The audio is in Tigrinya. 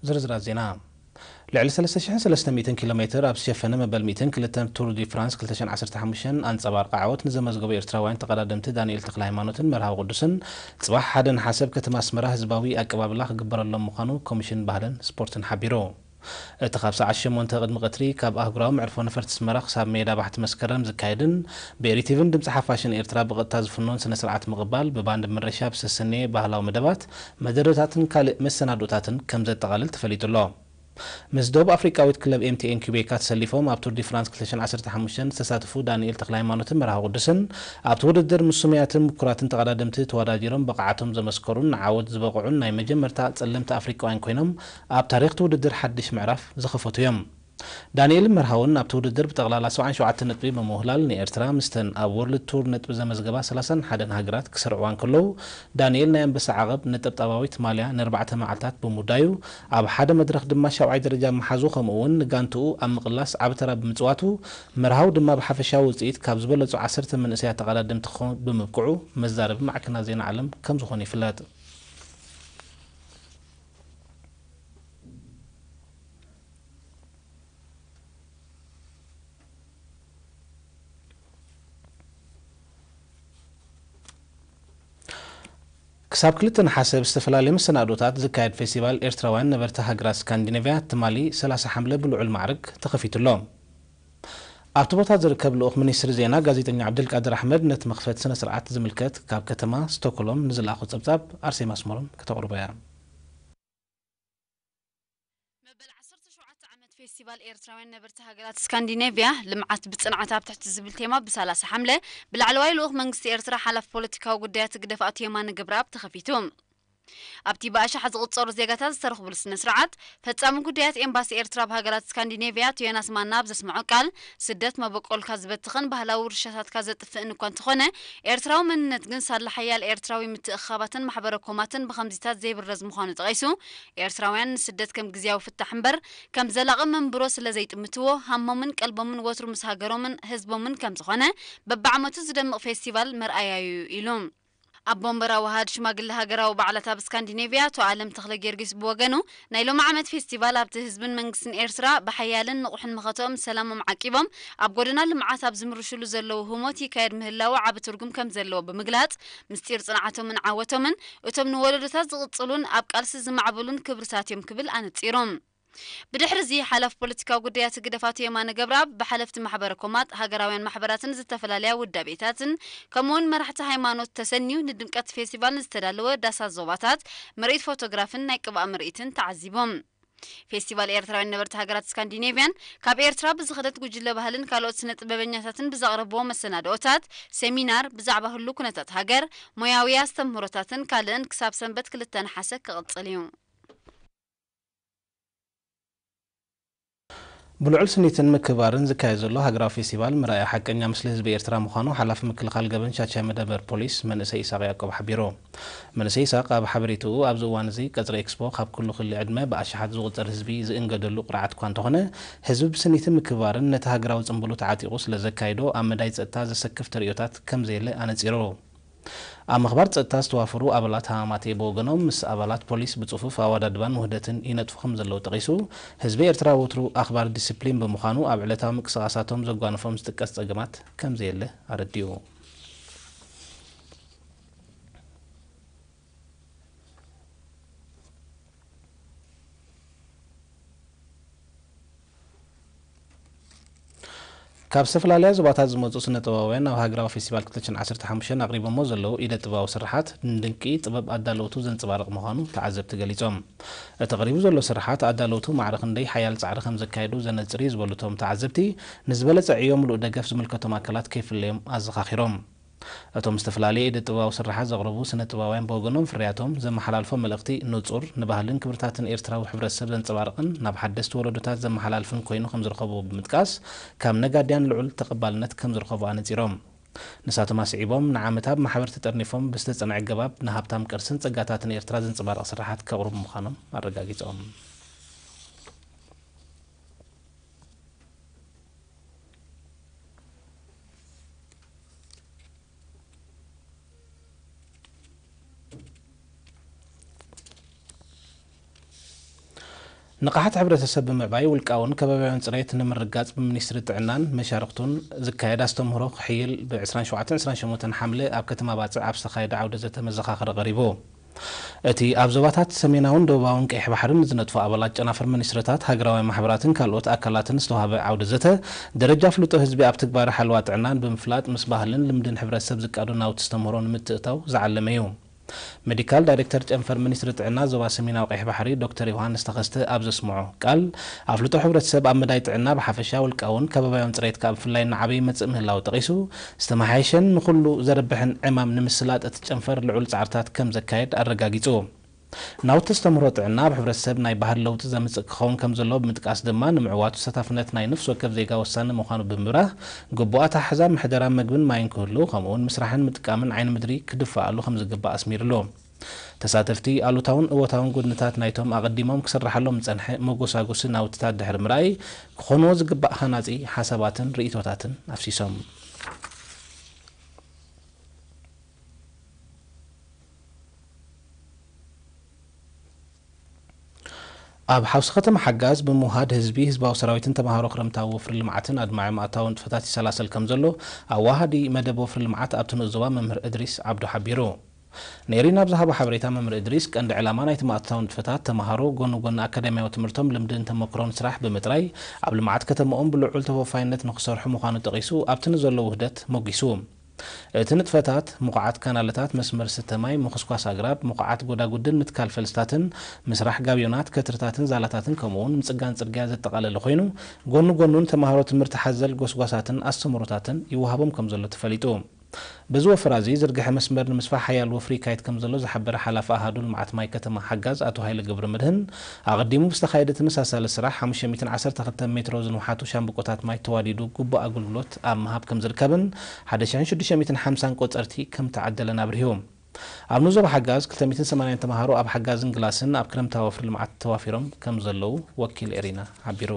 ዝርዝራት ዜና። ልዕሊ ሰለስተ ሽሕን ሰለስተ ሚእትን ኪሎ ሜትር ኣብ ዝሸፈነ መበል ሚእትን ክልተን ቱር ዲ ፍራንስ ክልተ ሽሕን ዓሰርተ ሓሙሽተን ኣንጸባርቂ ዓወት ንዘመዝገቡ ኤርትራውያን ተቐዳደምቲ ዳንኤል ተኽለሃይማኖትን መርሃዊ ቅዱስን፣ ጽባሕ ሓደ ነሓሰ ኣብ ከተማ ኣስመራ ህዝባዊ ኣቀባብላ ክግበረሎም ምዃኑ ኮሚሽን ባህልን ስፖርትን ሓቢሩ። እቲ ካብ ሰዓት ሸሞንተ ቅድሚ ቀትሪ ካብ ኣህጉራዊ መዕርፎ ነፈርቲ ኣስመራ ክሳብ ሜዳ ባሕቲ መስከረም ዝካየድን፣ ብኤሪቲቪን ድምጺ ሓፋሽን ኤርትራ ብቐጥታ ዝፍኖን ስነ ስርዓት ምቕባል፣ ብባንድ ምረሻ ብዝተሰነየ ባህላዊ መደባት፣ መደረታትን ካልእ መሰናዶታትን ከም ዘጠቓልል ተፈሊጡ ኣሎ። ምስ ደቡብ ኣፍሪቃዊት ክለብ ኤምቲኤን ኪቤካ ተሰሊፎም ኣብ ቱር ዲ ፍራንስ ክልተ ሽሕን ዓሰርተ ሓሙሽተን ዝተሳተፉ ዳንኤል ተኽለሃይማኖትን መርሃዊ ቅዱስን፣ ኣብቲ ውድድር ምስ ስሙያትን ምኩራትን ተቐዳደምቲ ተወዳዲሮም ብቕዓቶም ዘመስከሩን ንዓወት ዝበቕዑን ናይ መጀመርታ ጸለምቲ ኣፍሪቃውያን ኮይኖም፣ ኣብ ታሪኽ እቲ ውድድር ሓድሽ ምዕራፍ ዝኸፈቱ እዮም። ዳንኤልን መርሃውን ኣብቲ ውድድር ብጠቕላላ ሰብዓን ሸውዓተን ነጥቢ ብምውህላል ንኤርትራ ምስተን ኣብ ወርልድ ቱር ነጥቢ ዘመዝገባ ሰላሳን ሓደን ሃገራት ክሰርዕዋ እንከለዉ፣ ዳንኤል ናይ ኣንበሳ ዓቐብ ነጠብጣባዊት ማልያ ንኣርባዕተ መዓልታት ብምውዳዩ፣ ኣብ ሓደ መድረኽ ድማ ሻብዓይ ደረጃ ምሓዙ፣ ከምኡ እውን ንጋንትኡ ኣብ ምቕላስ ዓቢ ተራ ብምጽዋቱ፣ መርሃው ድማ ብሓፈሻዊ ውጽኢት ካብ ዝበለጹ ዓሰርተ መንእሰያት ተቐዳደምቲ ክኸውን ብምብቅዑ መዛረቢ ማዕከናት ዜና ዓለም ከም ዝኾነ ይፍለጥ። ክሳብ ክልተ ነሓሰ ብዝተፈላለየ መሰናዶታት ዝካየድ ፌስቲቫል ኤርትራውያን ነበርቲ ሃገራት ስካንዲኔቭያ ትማሊ ሰላሳ ሓምለ ብልዑል ማዕርግ ተኸፊቱ ኣሎ። ኣብቲ ቦታ ዝርከብ ልኡኽ ሚኒስትሪ ዜና ጋዜጠኛ ዓብደልቃድር ኣሕመድ ነቲ መኽፈቲ ስነ ስርዓት ዝምልከት ካብ ከተማ ስቶክሆልም ንዝለኣኾ ጸብጻብ ኣርሴማ ኣስመሮም ከተቕርቦ እያ። መበል ዓሰርተ ሸውዓተ ዓመት ፌስቲቫል ኤርትራውያን ነበርቲ ሃገራት ስካንዲኔቭያ ልምዓት ብጽንዓት ኣብ ትሕቲ ዝብል ቴማ ብሰላሳ ሓምለ ብላዕለዋይ ልኡኽ መንግስቲ ኤርትራ ሓላፊ ፖለቲካዊ ጉዳያት ህግደፍ ኣቶ የማነ ገብረኣብ ተኸፊቱ። ኣብቲ ብኣሽሓት ዝቑጸሩ ዜጋታት ዝተረኽቡሉ ስነ ስርዓት፣ ፈጻሚ ጉዳያት ኤምባሲ ኤርትራ ኣብ ሃገራት ስካንዲኔቭያ ኣቶ ዮናስ ማና ኣብ ዘስምዖ ቃል፣ ስደት መበቆልካ ዝበትኽን ባህላዊ ውርሻታትካ ዘጥፍእን እኳ እንተኾነ፣ ኤርትራዊ መንነት ግን ሳላ ሓያል ኤርትራዊ ምትእኽኻባትን ማሕበረ ኮማትን ብኸምዚታት ዘይብረዝ ምዃኑ ጠቒሱ፣ ኤርትራውያን ንስደት ከም ግዝያዊ ፍታሕ እምበር ከም ዘላቒ መንብሮ ስለ ዘይጥምትዎ፣ ሃሞምን ቀልቦምን ወትሩ ምስ ሃገሮምን ህዝቦምን ከም ዝኾነ፣ በብዓመቱ ዝደምቕ ፌስቲቫል መርኣያ እዩ ኢሉ። ኣቦ ወንበር ኣዋሃድ ሽማግለ ሃገራዊ በዓላት ኣብ ስካንዲኔቭያ ኣቶ ኣለም ተኽለ ጊዮርጊስ ብወገኑ፣ ናይ ሎሚ ዓመት ፌስቲቫል ኣብቲ ህዝብን መንግስትን ኤርትራ ብሓያልን ንቑሕን መኸተኦም ሰላሞም ዓቂቦም ኣብ ጎደና ልምዓት ኣብ ዝምርሽሉ ዘለዉ ህሞት ይካየድ ምህላዉ ዓቢ ትርጉም ከም ዘለዎ ብምግላጽ፣ ምስጢር ጽንዓቶምን ዓወቶምን እቶም ንወለዶታት ዝቕጽሉን ኣብ ቃልሲ ዝማዕበሉን ክብርታት እዮም ክብል ኣነጺሩ። ብድሕሪ እዚ ሓላፊ ፖለቲካዊ ጉዳያት ህግደፍ ኣቶ የማነ ገብረኣብ ብሓለፍቲ ማሕበረ ኮማት፣ ሃገራውያን ማሕበራትን ዝተፈላለያ ውዳቤታትን ከምኡውን መራሕቲ ሃይማኖት ተሰንዩ ንድምቀት ፌስቲቫል ንዝተዳለወ ዳሳት ዞባታት፣ ምርኢት ፎቶግራፍን ናይ ቅብኣ ምርኢትን ተዓዚቦም። ፌስቲቫል ኤርትራውያን ነበርቲ ሃገራት ስካንዲኔቭያን ካብ ኤርትራ ብዝኸደት ጉጅለ ባህልን ካልኦት ስነ ጥበበኛታትን ብዘቕረብዎ መሰናድኦታት፣ ሴሚናር፣ ብዛዕባ ህሉ ኩነታት ሃገር፣ ሞያዊ ኣስተምህሮታትን ካልእን ክሳብ ሰንበት ክልተ ነሓሰ ክቕጽል እዩ። ብልዑል ስኒትን ምክብባርን ዝካየድ ዘሎ ሃገራዊ ፌስቲቫል ምርኣያ ሓቀኛ ምስሊ ህዝቢ ኤርትራ ምዃኑ ሓላፊ ምክልኻል ገበን ሻድሻይ መደበር ፖሊስ መንእሰይ ኢሳቕ ያዕቆብ ሓቢሩ። መንእሰይ ኢሳቕ ኣብ ሓበሬትኡ፣ ኣብዚ እዋን እዚ ቀጽሪ ኤክስፖ ካብ ኩሉ ክሊ ዕድመ ብኣሽሓት ዝቑጸር ህዝቢ ዝእንገደሉ ቅርዓት እኳ እንተኾነ፣ ህዝቢ ብስኒትን ምክብባርን ነቲ ሃገራዊ ጽምብሉ ተዓጢቑ ስለ ዘካይዶ ኣብ መዳይ ጸጥታ ዘሰክፍ ተርእዮታት ከም ዘየለ ኣነጺሩ። ኣብ ምኽባር ጸጥታ ዝተዋፈሩ ኣባላት ሃማማቴ ብወገኖም፣ ምስ ኣባላት ፖሊስ ብጽፉፍ ኣወዳድባን ውህደትን ይነጥፉ ከም ዘለዉ ጠቒሱ፣ ህዝቢ ኤርትራ ወትሩ ኣኽባሪ ዲስፕሊን ብምዃኑ፣ ኣብ ዕለታዊ ምንቅስቓሳቶም ዘጓንፎም ዝጥቀስ ጸገማት ከም ዘየለ ኣረዲኡ። ካብ ዝተፈላለያ ዞባታት ዝመጹ ስነ ጥበባውያን ኣብ ሃገራዊ ፌስቲቫል ክልተ ሽሕን ዓሰርተ ሓሙሽተን ኣቕሪቦሞ ዘለዉ ኢደ ጥበባዊ ስርሓት፣ ንድንቂ ጥበብ ኣዳለውቱ ዘንጸባርቕ ምዃኑ ተዓዘብቲ ገሊጾም። እቲ ቀሪቡ ዘሎ ስርሓት ኣዳለውቱ ማዕረ ክንደይ ሓያል ጻዕሪ ከም ዘካየዱ ዘነጽር እዩ ዝበሉ እቶም ተዓዘብቲ፣ ንዝበለጸ ዕዮ ምሉእ ደገፍ ዝምልከቶም ኣካላት ከይፍለዮም ኣዘኻኺሮም። እቶም ዝተፈላለየ ኢደ ጥበባዊ ስርሓት ዘቕረቡ ስነ ጥበባውያን ብወገኖም፣ ፍርያቶም ዘመሓላልፎ መልእኽቲ ንጹር፣ ንባህልን ክብርታትን ኤርትራዊ ሕብረተሰብ ዘንጸባርቕን ናብ ሓደስቲ ወለዶታት ዘመሓላልፍን ኮይኑ ከም ዝረኸብዎ ብምጥቃስ፣ ካብ ነጋድያን ልዑል ተቐባልነት ከም ዝረኸቡ ኣነጺሮም። ንሳቶም ኣስዒቦም፣ ንዓመታ ብማሕበር ተጠርኒፎም ብዝተጸንዐ ኣገባብ ንሃብታም ቅርስን ጸጋታትን ኤርትራ ዘንጸባርቕ ስርሓት ከቕርቡ ምዃኖም ኣረጋጊጾም። ንቕሓት ሕብረተሰብ ብምዕባይ ውልቃውን ከባቢያውን ጽሬት ንምርጋጽ ብሚኒስትሪ ጥዕናን መሻርኽቱን ዝካየድ ኣስተምህሮ ክሕይል ብ27 28 ሓምለ ኣብ ከተማ ባጽዕ ኣብ ዝተኻየደ ዓውደ ዘተ መዘኻኸሪ ቀሪቡ። እቲ ኣብ ዞባታት ሰሜናውን ደቡባውን ቀይሕ ባሕሪ ንዝነጥፉ ኣባላት ጨናፍር ሚኒስትርታት፣ ሃገራዊ ማሕበራትን ካልኦት ኣካላትን ዝተዋህበ ዓውደ ዘተ፣ ደረጃ ፍልጦ ህዝቢ ኣብ ትግባረ ሓለዋ ጥዕናን ብምፍላጥ ምስ ባህልን ልምድን ሕብረተሰብ ዝቃዶ ናውቲ ኣስተምህሮ ንምትእታው ዝዓለመ እዩ። ሜዲካል ዳይሬክተር ጨንፈር ሚኒስትሪ ጥዕና ዞባ ሰሜናዊ ቀይሕ ባሕሪ ዶክተር ዮሃንስ ተኸስተ ኣብ ዘስምዖ ቃል፣ ኣፍልጦ ሕብረተሰብ ኣብ መዳይ ጥዕና ብሓፈሻ ውልቃውን ከባቢያውን ጽሬት ከኣ ብፍላይ እናዓበየ ይመጽእ ምህላው ጠቒሱ፣ ዝተመሓየሸን ንኹሉ ዘርብሕን ዕማም ንምስላጥ እቲ ጨንፈር ልዑል ጻዕርታት ከም ዘካየድ ኣረጋጊጹ። ናውቲ ኣስተምህሮ ጥዕና ኣብ ሕብረተሰብ ናይ ባህል ለውጢ ዘምጽእ ክኸውን ከም ዘለዎ ብምጥቃስ ድማ፣ ንምዕዋቱ ተሳታፍነት ናይ ነፍሲ ወከፍ ዜጋ ወሳኒ ምዃኑ ብምብራህ፣ ግቡእ ኣተሓሕዛ ምሕደራ መግብን ማይን ክህሉ፣ ከምኡውን ምስራሕን ምጥቃምን ዓይኒ ምድሪ ክድፈኣሉ ከም ዝግባእ ኣስሚሩሉ። ተሳተፍቲ፣ ኣሉታውን እወታውን ጎድንታት ናይቶም ኣቐዲሞም ክስርሓሎም ዝጸንሐ መጎሳጎሲ ናውትታት ድሕሪ ምርኣይ፣ ክኾንዎ ዝግባእ ሃናጺ ሓሳባትን ርእይቶታትን ኣፍሲሶም። ኣብ ሓውሲ ከተማ ሓጋዝ ብምውሃድ ህዝቢ፣ ህዝባዊ ሰራዊትን ተምሃሮ ክረምታዊ ወፍሪ ልምዓትን ኣድማዒ ማእታዊ ንጥፈታት ይሰላሰል ከም ዘሎ ኣዋሃዲ መደብ ወፍሪ ልምዓት ኣብቲ ንኡስ ዞባ መምህር እድሪስ ዓብዱ ሓቢሩ። ንኤሪና ኣብ ዝሃቦ ሓበሬታ መምህር እድሪስ፣ ቀንዲ ዕላማ ናይቲ ማእታዊ ንጥፈታት ተምሃሮ ጎኒ ጎኒ ኣካዳሚያዊ ትምህርቶም ልምድን ተመክሮን ስራሕ ብምጥራይ ኣብ ልምዓት ከተማኦም ብልዑል ተወፋይነት ንክሰርሑ ምዃኑ ጠቒሱ፣ ኣብቲ ንዘሎ ውህደት ሞጊሱ። እቲ ንጥፈታት፣ ምቑዓት ካናለታት፣ መስመር ስተ ማይ፣ ምኹስኳስ ኣግራብ፣ ምቑዓት ጎዳጉድን ምትካል ፈልስታትን፣ ምስራሕ ጋብዮናት፣ ከትርታትን ዛላታትን፣ ከምኡውን ምጽጋን ጽርግያ ዘጠቓለለ ኮይኑ፣ ጎኒ ጎኑ ንተምሃሮ ትምህርቲ ሓዘል ጎስጓሳትን ኣስተምህሮታትን ይወሃቦም ከም ዘሎ ተፈሊጡ። በዚ ወፈራ እዚ ዝርግሐ መስመር ንምስፋሕ ሓያል ወፍሪ ይካየድ ከም ዘሎ ዝሓበረ ሓላፊ ኣሃዱ ልምዓት ማይ ከተማ ሓጋዝ ኣቶ ሃይለ ገብረመድህን፣ ኣቐዲሙ ብዝተኻየደ ተመሳሳሊ ስራሕ ሓሙሽተ ሚእትን ዓሰርተ ክልተ ሜትሮ ዝንውሓቱ ሻምብቆታት ማይ ተዋዲዱ ግቡእ ኣገልግሎት ኣብ ምሃብ ከም ዝርከብን ሓደ ሽሕን ሽዱሽተ ሚእትን ሓምሳን ቆጸርቲ ከም ተዓደለን ኣብሪሁ። ኣብ ንኡስ ዞባ ሓጋዝ ክልተ ሚእትን ሰማንያን ተምሃሮ ኣብ ሓጋዝን ግላስን ኣብ ክረምታዊ ወፍሪ ልምዓት ተዋፊሮም ከም ዘለዉ ወኪል ኤሪና ሓቢሩ።